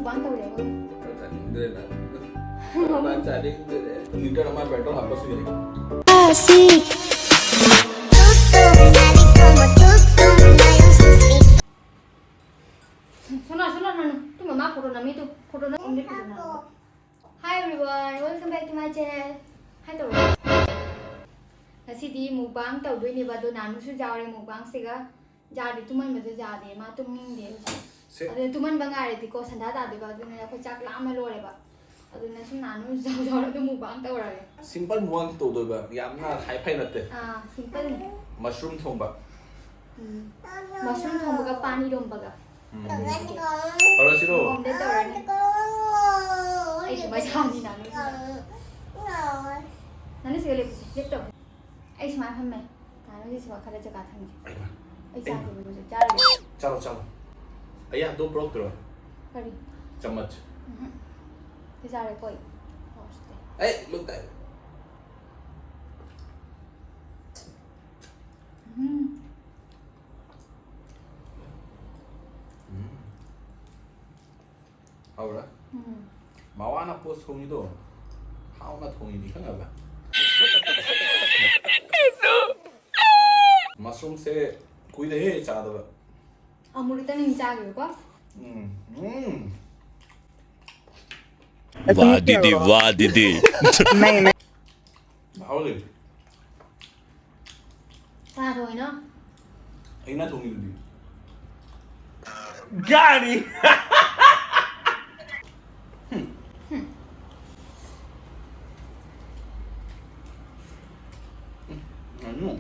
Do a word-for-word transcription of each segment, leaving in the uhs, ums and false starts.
Mukbang ꯇꯧꯔꯦ ꯑꯩꯈꯣꯏ꯫ ꯆꯥꯅꯤꯡꯗ꯭ꯔꯦꯗ꯫ ꯆꯥꯅꯤꯡꯗ꯭ꯔꯦ꯫ ꯂꯤꯇꯔ ꯑꯃ ꯄꯦꯇ꯭ꯔꯣꯜ ꯍꯥꯞꯄꯁꯨ ꯌꯥꯏ꯫ ꯁꯣꯅꯥ, ꯁꯣꯅꯥ, ꯅꯪ ꯇꯨꯝꯕ ꯃꯥ ꯐꯣꯇꯣ ꯅꯝꯃꯤ ꯇꯨ꯫ ꯐꯣꯇꯣ ꯅꯝ ꯑꯝꯗꯤ ꯐꯖꯅ ꯅꯝꯃꯣ꯫ Hi everyone, welcome back to my channel. Hi ꯇꯧꯔꯣ꯫ ꯉꯁꯤꯗꯤ ꯃꯨꯛꯕꯥꯡ ꯇꯧꯗꯣꯏꯅꯦꯕ, ꯑꯗꯣ ꯅꯥꯅꯨꯁꯨ ꯌꯥꯎꯔꯦ ꯃꯨꯛꯕꯥꯡꯁꯤꯒ꯫ ꯌꯥꯗꯤ ꯇꯨꯝꯍꯟꯕꯁꯨ ꯌꯥꯗꯦ, ꯃꯥ ꯇꯨꯝꯅꯤꯡꯗꯦ ꯍꯧꯖꯤꯛ꯫ ꯁꯦ꯫ ꯑꯗꯨꯅ ꯇꯨꯝꯍꯟꯕ ꯉꯥꯏꯔꯗꯤꯀꯣ ꯁꯟꯗꯥ ꯇꯥꯗꯣꯏꯕ, ꯑꯗꯨꯅ ꯑꯩꯈꯣꯏ ꯆꯥꯛ ꯂꯥꯝꯃ ꯂꯣꯏꯔꯦꯕ꯫ ꯑꯗꯨꯅ ꯁꯨꯝ ꯅꯥꯅꯨ ꯌꯥꯎ ꯌꯥꯎꯔ ꯑꯗꯨꯝ ꯃꯨꯛꯕꯥꯡ ꯇꯧꯔꯒꯦ꯫ ꯁꯤꯝꯄꯜ ꯃꯨꯛꯕꯥꯡ ꯇꯧꯗꯣꯏꯕ, ꯌꯥꯝꯅ ꯍꯥꯏ ꯐꯥꯏ ꯅꯠꯇꯦ꯫ ꯑꯥ, ꯁꯤꯝꯄꯜꯅꯤ꯫ ꯃꯁꯔꯨꯝ ꯊꯣꯡꯕ꯫ ꯎꯝ꯫ ꯃꯁꯔꯨꯝ ꯊꯣꯡꯕꯒ ꯄꯥꯟ ꯏꯔꯣꯝꯕꯒ꯫ ꯎꯝ꯫ ꯇꯧꯔꯅꯤ꯫ ꯇꯧꯔꯁꯤꯔꯣ? ꯑꯣꯝꯂꯦꯠ ꯇꯧꯔꯅꯤ꯫ ꯑꯩ ꯀꯃꯥꯏ ꯁꯥꯅꯤ ꯅꯥꯅꯨꯁꯤꯗ? ꯅꯥꯅꯨꯁꯤꯒ ꯂꯦꯞꯄꯁꯦ, ꯂꯦꯞꯇꯧꯔꯦ꯫ ꯑꯩ ꯁꯨꯃꯥꯏꯅ ꯐꯝꯃꯦ꯫ ꯅꯥꯅꯨꯁꯤ ꯁꯤ ꯋꯥꯈꯜꯗ ꯖꯒꯥ ꯊꯝꯒꯦ꯫ ꯑꯩ ꯆꯥꯗ꯭ꯔꯤꯕ ꯍꯧꯖꯤꯛ ꯆꯥꯔꯒꯦ꯫ ꯆꯥꯔꯣ, ꯆꯥꯔꯣ꯫ ꯑꯩꯌꯥ, ꯗꯣ ꯄꯨꯔꯛꯇ꯭ꯔꯣ? ꯀꯔꯤ? ꯆꯃꯆ꯫ ꯎꯝꯍꯨꯝ꯫ ꯁꯤ ꯆꯥꯔꯦꯀꯣ ꯑꯩ꯫ ꯍꯥꯎꯁꯇꯦ꯫ ꯑꯩ, ꯂꯨꯛ ꯇꯥꯏ꯫ ꯎꯝ꯫ ꯎꯝ꯫ ꯍꯥꯎꯕ꯭ꯔꯥ? ꯎꯝ꯫ ꯃꯋꯥꯅ ꯄꯣꯁ ꯊꯣꯡꯉꯤꯗꯣ ꯍꯥꯎꯅ ꯊꯣꯡꯉꯤꯗꯤ ꯈꯪꯉꯕ? ꯃꯁꯔꯨꯝꯁꯦ ꯀꯨꯏꯔꯦꯍꯦ ꯆꯥꯗꯕ꯫ ꯑꯃꯨꯔꯛꯇꯪ ꯆꯥꯈꯤꯕꯀꯣ꯫ ꯎꯝ꯫ ꯎꯝ꯫ ꯋꯥꯗꯤꯗꯤ ꯋꯥꯗꯤꯗꯤ꯫ ꯍꯥꯎ ꯂꯩ꯫ ꯀꯅꯥ ꯊꯣꯡꯉꯤꯅꯣ? ꯑꯩꯅ ꯊꯣꯡꯉꯤꯗꯨꯗꯤ꯫ ꯒꯥꯔꯤ꯫ ꯉꯥꯅꯨ꯫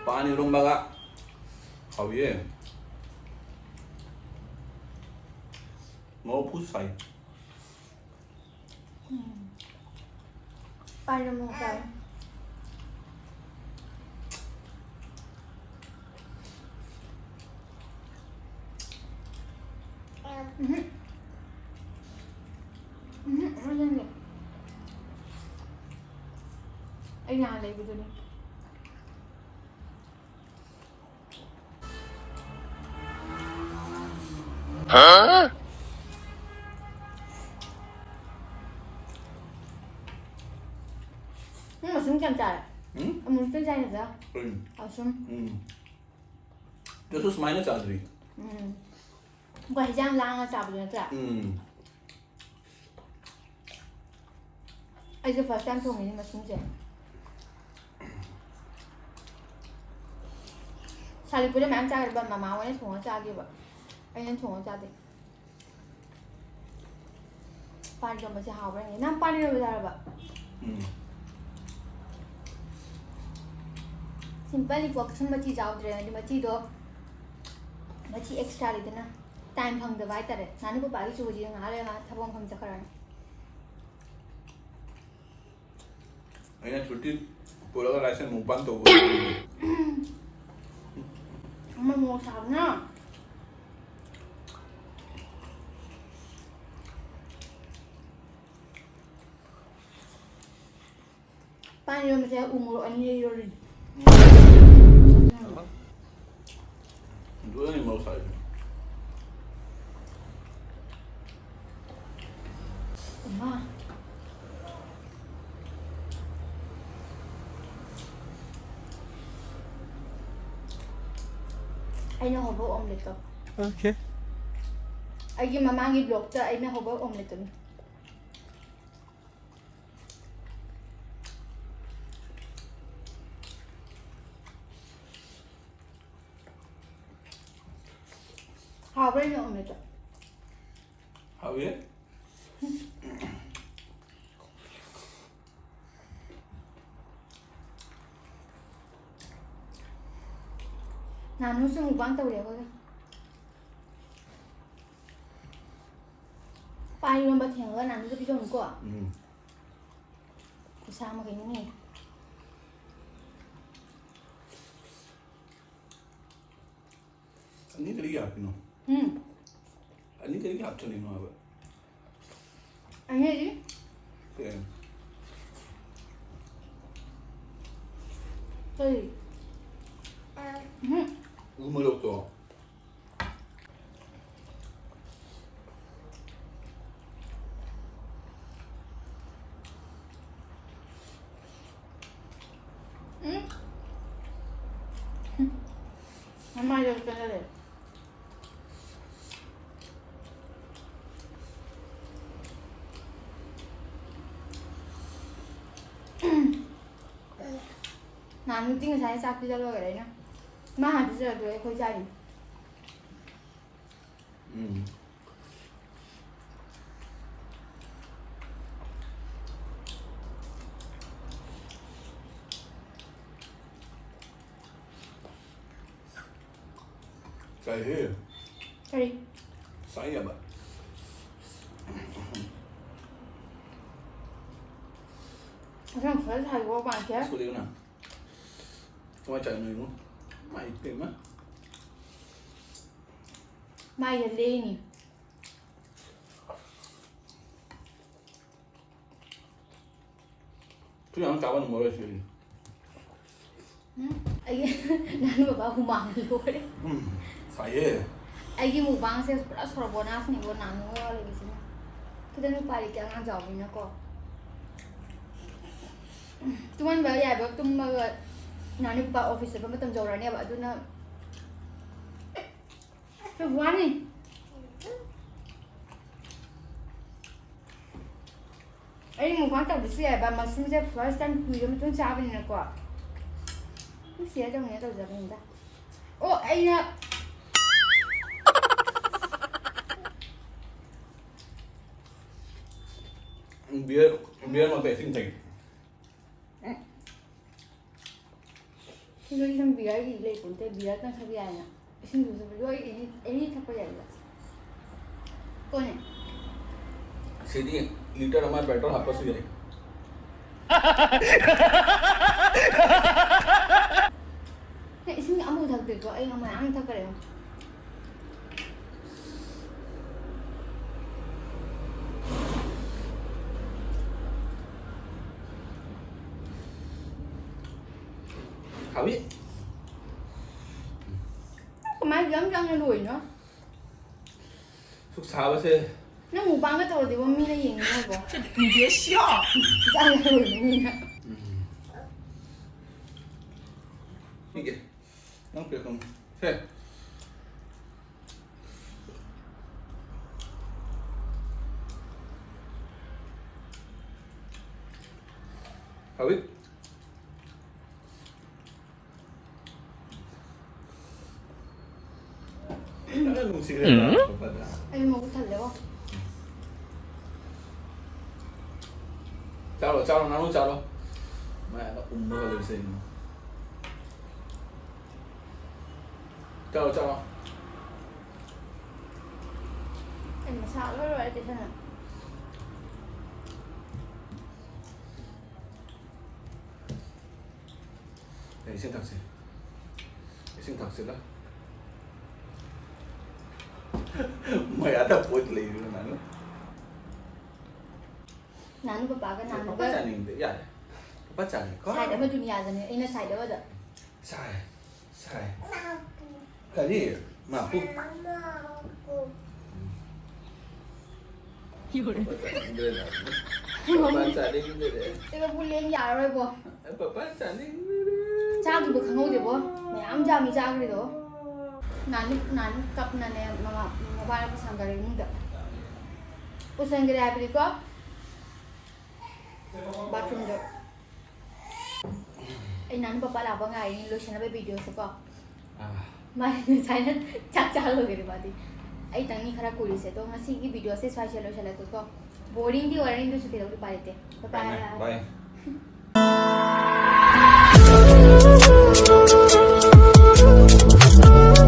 ꯄꯥꯟ ꯏꯔꯣꯝꯕꯒ ꯍꯥꯎꯌꯦ꯫ ꯃꯣꯔꯣꯛ ꯐꯨ ꯁꯥꯏ꯫ ꯄꯥꯟ ꯏꯔꯣꯝꯕ ꯆꯥꯔꯦ꯫ ꯎꯝꯍꯨꯝ꯫ ꯎꯝꯍꯨꯝ, ꯑꯩ ꯆꯥꯅꯤꯡꯗꯦ꯫ ꯑꯩ ꯅꯍꯥꯟ ꯂꯩꯕꯗꯨꯅꯤ꯫ ꯅꯪ ꯃꯁꯔꯨꯝ ꯀꯌꯥꯝ ꯆꯥꯔꯦ? ꯎꯝ? ꯑꯃꯨꯛꯇꯪ ꯆꯥꯏ ꯅꯠꯇ꯭ꯔꯥ? ꯎꯝ꯫ ꯃꯁꯔꯨꯝ꯫ ꯎꯝ꯫ ꯀꯩꯁꯨ ꯁꯨꯃꯥꯏꯅ ꯆꯥꯗ꯭ꯔꯤ꯫ ꯎꯝ꯫ ꯑꯩꯈꯣꯏ ꯍꯤꯟꯖꯥꯡ ꯂꯥꯡꯉ ꯆꯥꯕꯗꯣ ꯅꯠꯇ꯭ꯔꯥ? ꯎꯝ꯫ ꯑꯩꯁꯨ first time ꯊꯣꯡꯉꯤꯅꯦ ꯃꯁꯔꯨꯝꯁꯦ꯫ ꯁꯥꯂꯤꯄꯨꯔꯗ ꯃꯌꯥꯝ ꯆꯥꯈ꯭ꯔꯦꯕ, ꯃꯃꯥ ꯍꯣꯏꯅ ꯊꯣꯡꯉ ꯆꯥꯈꯤꯕ, ꯑꯩꯅ ꯊꯣꯡꯉ ꯆꯥꯗꯦ꯫ ꯄꯥꯟ ꯏꯔꯣꯟꯕꯁꯦ ꯍꯥꯎꯕ꯭ꯔꯥ ꯌꯦꯡꯒꯦ꯫ ꯅꯪ ꯄꯥꯟ ꯏꯔꯣꯟꯕ ꯆꯥꯔꯕ? ꯎꯝ꯫ Simple ꯅꯤꯀꯣ, ꯀꯩꯁꯨꯝ ꯃꯆꯤ ꯆꯥꯎꯗ꯭ꯔꯦ, ꯍꯥꯏꯗꯤ ꯃꯆꯤꯗꯣ, ꯃꯆꯤ extra ꯂꯩꯗꯅ, time ꯐꯪꯗꯕ ꯍꯥꯏꯇꯥꯔꯦ꯫ ꯅꯥꯅꯨ ꯄꯄꯥꯒꯤꯁꯨ ꯍꯧꯖꯤꯛ ꯉꯥꯏꯍꯥꯛ ꯂꯩꯔꯒ ꯊꯕꯛ ꯃꯐꯝ ꯆꯠꯈ꯭ꯔꯅꯤ꯫ ꯑꯩꯅ ꯁꯨꯇꯤ ꯄꯨꯔꯒ ꯂꯥꯏꯁꯦꯟꯁ ꯃꯨꯛꯕꯥꯡ ꯇꯧꯕ꯫ ꯑꯃ ꯃꯣꯔꯣꯛ ꯁꯥꯕꯅ꯫ ꯄꯥꯟ ꯏꯔꯣꯟꯕꯁꯦ ꯎ ꯃꯣꯔꯣꯛ ꯑꯅꯤꯅꯦ ꯏꯔꯣꯜꯂꯤꯅꯦ꯫ ꯎꯝ꯫ ꯑꯗꯨꯗꯅꯤ ꯃꯣꯔꯣꯛ ꯁꯥꯔꯤꯁꯦ꯫ ꯏꯃꯥ꯫ ꯑꯩꯅ ꯍꯧꯕ omelette ꯇꯣ꯫ Okay꯫ ꯑꯩꯒꯤ ꯃꯃꯥꯡꯒꯤ vlog ꯇ ꯑꯩꯅ ꯍꯧꯕ omelette ꯇꯨꯅꯤ꯫ ꯍꯥꯎꯕ꯭ꯔꯥ ꯌꯦꯡꯉꯣ omelette ꯇꯣ? ꯍꯥꯎꯋꯦ꯫ ꯅꯥꯅꯨꯁꯨ mukbang ꯇꯧꯔꯦ ꯑꯩꯈꯣꯏꯒ꯫ ꯄꯥꯟ ꯏꯔꯣꯟꯕ ꯊꯦꯡꯉꯒ ꯅꯥꯅꯨꯗ ꯄꯤꯖꯧꯅꯨꯀꯣ꯫ ꯎꯝ꯫ ꯈꯨꯠꯁꯥ ꯑꯃ ꯀꯩꯅꯣꯅꯦ꯫ ꯑꯅꯤ ꯀꯔꯤꯒꯤ ꯍꯥꯞꯄꯤꯅꯣ? ꯎꯝ꯫ ꯑꯅꯤ ꯀꯔꯤꯒꯤ ꯍꯥꯞꯆꯜꯂꯤꯅꯣ ꯍꯥꯏꯕ? ꯑꯅꯤꯗꯤ? ꯀꯩ? ꯀꯔꯤ? ꯎꯝ꯫ ꯎ ꯃꯣꯔꯣꯛꯇꯣ꯫ ꯃꯥꯏꯗ ꯀꯩꯅꯣ ꯂꯩ꯫ ꯅꯍꯥꯟꯃꯨꯛꯇꯤ ꯉꯁꯥꯏ ꯆꯥꯛ ꯄꯤꯖ ꯂꯣꯏꯔꯦ ꯑꯩꯅ꯫ ꯃꯥ ꯍꯥꯟꯅ ꯄꯤꯖꯔ ꯇꯣꯛꯑꯦ, ꯑꯩꯈꯣꯏ ꯆꯥꯏꯅꯤ꯫ ꯎꯝ꯫ ꯀꯔꯤ? ꯀꯔꯤ? ꯁꯥꯏ ꯌꯥꯕ꯫ ꯉꯁꯥꯏ ꯐꯖꯅ ꯁꯥꯏꯀꯣ ꯄꯥꯟꯁꯦ꯫ ꯁ꯭ꯀꯨꯜꯗꯒꯤꯅ꯫ ꯀꯃꯥꯏ ꯆꯥꯏꯅꯣ ꯌꯦꯡꯉꯣ꯫ ꯃꯥꯏ ꯄꯦꯝꯃ꯫ ꯃꯥꯏꯁꯦ ꯂꯦꯡꯉꯤ꯫ ꯁꯤ ꯌꯥꯝ ꯆꯥꯕ ꯉꯝꯃꯔꯣꯏ ꯁꯤꯗꯤ꯫ ꯎꯝ, ꯑꯩꯒꯤ ꯅꯍꯥꯟ ꯕꯕꯥ ꯍꯨꯃꯥꯡꯅ ꯂꯣꯏꯔꯦ꯫ ꯎꯝ, ꯁꯥꯏꯌꯦ꯫ ꯑꯩꯒꯤ ꯃꯨꯛꯕꯥꯡꯁꯦ ꯄꯨꯔꯥ ꯁꯣꯔꯣꯕꯣꯅꯥꯁꯅꯤꯀꯣ, ꯅꯥꯅꯨꯒ ꯂꯩꯕꯁꯤꯅ꯫ ꯈꯤꯇꯪ ꯎꯄꯥꯏ ꯂꯩꯇꯦ, ꯑꯉꯥꯡ ꯆꯥꯎꯕꯅꯤꯅꯀꯣ꯫ ꯇꯨꯝꯍꯟꯕ ꯌꯥꯏꯕ, ꯇꯨꯝꯃꯒ ꯅꯍꯥꯟ ꯅꯨꯄꯥ ꯑꯣꯐꯤꯁ ꯆꯠꯄ ꯃꯇꯝ ꯌꯧꯔꯅꯦꯕ, ꯑꯗꯨꯅ ꯌꯥꯝ ꯋꯥꯅꯤ꯫ ꯑꯩ ꯃꯨꯛꯕꯥꯡ ꯇꯧꯗ꯭ꯔꯁꯨ ꯌꯥꯏꯕ, ꯃꯁꯔꯨꯝꯁꯦ ꯐꯥꯔꯁ ꯇꯥꯏꯝ ꯀꯨꯏꯔ ꯃꯇꯨꯡ ꯆꯥꯕꯅꯤꯅꯀꯣ꯫ ꯑꯗꯨꯝ ꯁꯤꯌꯔ ꯇꯧꯅꯤꯡꯉꯦ ꯇꯧꯖꯕꯅꯤꯗ꯫ ꯑꯣ, ꯑꯩꯅ ꯕꯤꯌꯔ, ꯕꯤꯌꯔ ꯃꯛꯇ ꯏꯁꯤꯡ ꯊꯛꯏ꯫ ꯁꯤꯗ ꯏꯁꯤꯡ ꯕꯤꯌꯔꯒꯤ ꯂꯩ ꯄꯣꯟꯇꯦ, ꯕꯤꯌꯔ ꯇꯪ ꯊꯛ ꯌꯥꯏꯅ꯫ ꯏꯁꯤꯡꯗꯨꯁꯨ ꯂꯣꯏ ꯑꯦꯅꯤ, ꯑꯦꯅꯤ ꯊꯛꯄ ꯌꯥꯏꯕ꯫ ꯀꯣꯟꯅꯦ꯫ ꯁꯤꯗꯤ ꯂꯤꯇꯔ ꯑꯃ ꯕꯦꯇꯔ ꯍꯥꯞꯄꯁꯨ ꯌꯥꯏ꯫ ꯅꯪ ꯏꯁꯤꯡ ꯑꯃꯨꯛ ꯊꯛꯇ꯭ꯔꯤꯀꯣ? ꯑꯩ ꯃꯌꯥꯝ ꯊꯛꯈ꯭ꯔꯦ꯫ ꯍꯥꯎꯏ꯫ ꯀꯃꯥꯏꯅ ꯌꯥꯝ ꯌꯥꯝꯅ ꯂꯣꯏꯅꯣ? ꯁꯨꯛ ꯁꯥꯕꯁꯦ꯫ ꯅꯪ ꯃꯨꯛꯕꯥꯡꯒ ꯇꯧꯔꯗꯤꯕꯣ, ꯃꯤꯅ ꯌꯦꯡꯅꯤꯡꯉꯣꯏꯕꯣ꯫ ꯏꯆꯥꯅ ꯂꯣꯏꯕ ꯃꯤꯅ꯫ ꯎꯝ꯫ ꯄꯤꯒꯦ꯫ ꯅꯪ ꯄꯤꯔꯛꯀꯅꯨ꯫ ꯁꯦ꯫ ꯍꯧꯖꯤꯛ ꯅꯨꯡꯁꯤꯈ꯭ꯔꯦ꯫ ꯎꯝ꯫ ꯑꯩ ꯃꯕꯨꯛ ꯊꯜꯂꯦꯕꯣ꯫ ꯆꯥꯔꯣ, ꯆꯥꯔꯣ, ꯅꯪ ꯆꯥꯔꯣ꯫ ꯃꯌꯥꯝꯅ ꯎꯝꯃꯒ ꯂꯩꯕꯁꯦ ꯌꯦꯡꯉꯣ꯫ ꯆꯥꯔꯣ, ꯆꯥꯔꯣ꯫ ꯑꯩ ꯃꯁꯥ ꯂꯣꯏ ꯂꯣꯏꯔꯦ ꯇꯩꯁꯟꯅ꯫ ꯑꯩ ꯏꯁꯤꯡ ꯊꯛꯁꯤ꯫ ꯏꯁꯤꯡ ꯊꯛꯁꯤꯗ꯫ ꯃꯌꯥꯗ ꯄꯣꯠ ꯂꯩꯔꯤꯕ ꯅꯥꯅꯨ꯫ ꯅꯥꯅꯨ ꯄꯄꯥꯒ ꯄꯄꯥ ꯅꯥꯅꯨꯒ ꯆꯥꯅꯤꯡꯗꯦ, ꯌꯥꯔꯦ꯫ ꯄꯄꯥ ꯆꯥꯅꯤꯡꯀꯣ꯫ Side ꯑꯃ ꯗꯨꯅꯤꯌꯥꯗꯅꯦ, ꯑꯩꯅ side ꯑꯃꯗ꯫ ꯁꯥꯏ, ꯁꯥꯏ꯫ ꯀꯔꯤ? ꯃꯥꯄꯨ꯫ ꯄꯄꯥ ꯆꯥꯅꯤꯡꯗ꯭ꯔꯦ ꯅꯥꯅꯨ꯫ ꯄꯄꯥ ꯆꯥꯅꯤꯡꯗ꯭ꯔꯦ꯫ ꯁꯤꯗ ꯄꯨ ꯂꯦꯡ ꯌꯥꯔꯔꯣꯏꯕꯣ꯫ ꯄꯄꯥ ꯆꯥꯅꯤꯡꯗ꯭ꯔꯦ꯫ ꯆꯥꯈꯤꯕ ꯈꯪꯍꯧꯗꯦꯕꯣ꯫ ꯃꯌꯥꯝ ꯌꯥꯝꯃꯤ ꯆꯥꯈ꯭ꯔꯤꯗꯣ꯫ ꯅꯥꯅꯨ, ꯅꯥꯅꯨ ꯀꯞꯅꯅꯦ ꯃꯃꯥ, ꯃꯕꯥꯅꯤ ꯄꯨꯁꯟꯈꯔꯦ ꯏꯃꯨꯡꯗ꯫ ꯄꯨꯁꯟꯈꯔꯦ ꯍꯥꯏꯕꯗꯤꯀꯣ, bathroomꯗ꯫ ꯑꯩ ꯅꯥꯅꯨ ꯄꯄꯥ ꯂꯥꯛꯄ ꯉꯥꯏꯔꯤꯅꯤ, ꯂꯣꯏꯁꯟꯅꯕ videoꯁꯦꯀꯣ꯫ ꯑꯥ꯫ ꯃꯥ ꯉꯁꯥꯏꯅ ꯆꯥꯛ ꯆꯥ ꯂꯣꯏꯈꯔꯦ ꯃꯥꯗꯤ꯫ ꯑꯩꯇꯪꯅꯤ ꯈꯔ ꯀꯨꯏꯔꯤꯁꯦ꯫ ꯑꯗꯣ ꯉꯁꯤꯒꯤ videoꯁꯦ ꯁ꯭ꯋꯥꯏꯁꯦ ꯂꯣꯏꯁꯜꯂꯒꯦꯀꯣ꯫ Boringꯗꯤ ꯑꯣꯏꯔꯅꯤ, ꯑꯗꯨꯁꯨ ꯀꯩꯗꯧꯗꯤ ꯎꯄꯥꯏ ꯂꯩꯇꯦ꯫ Bye bye꯫ Bye꯫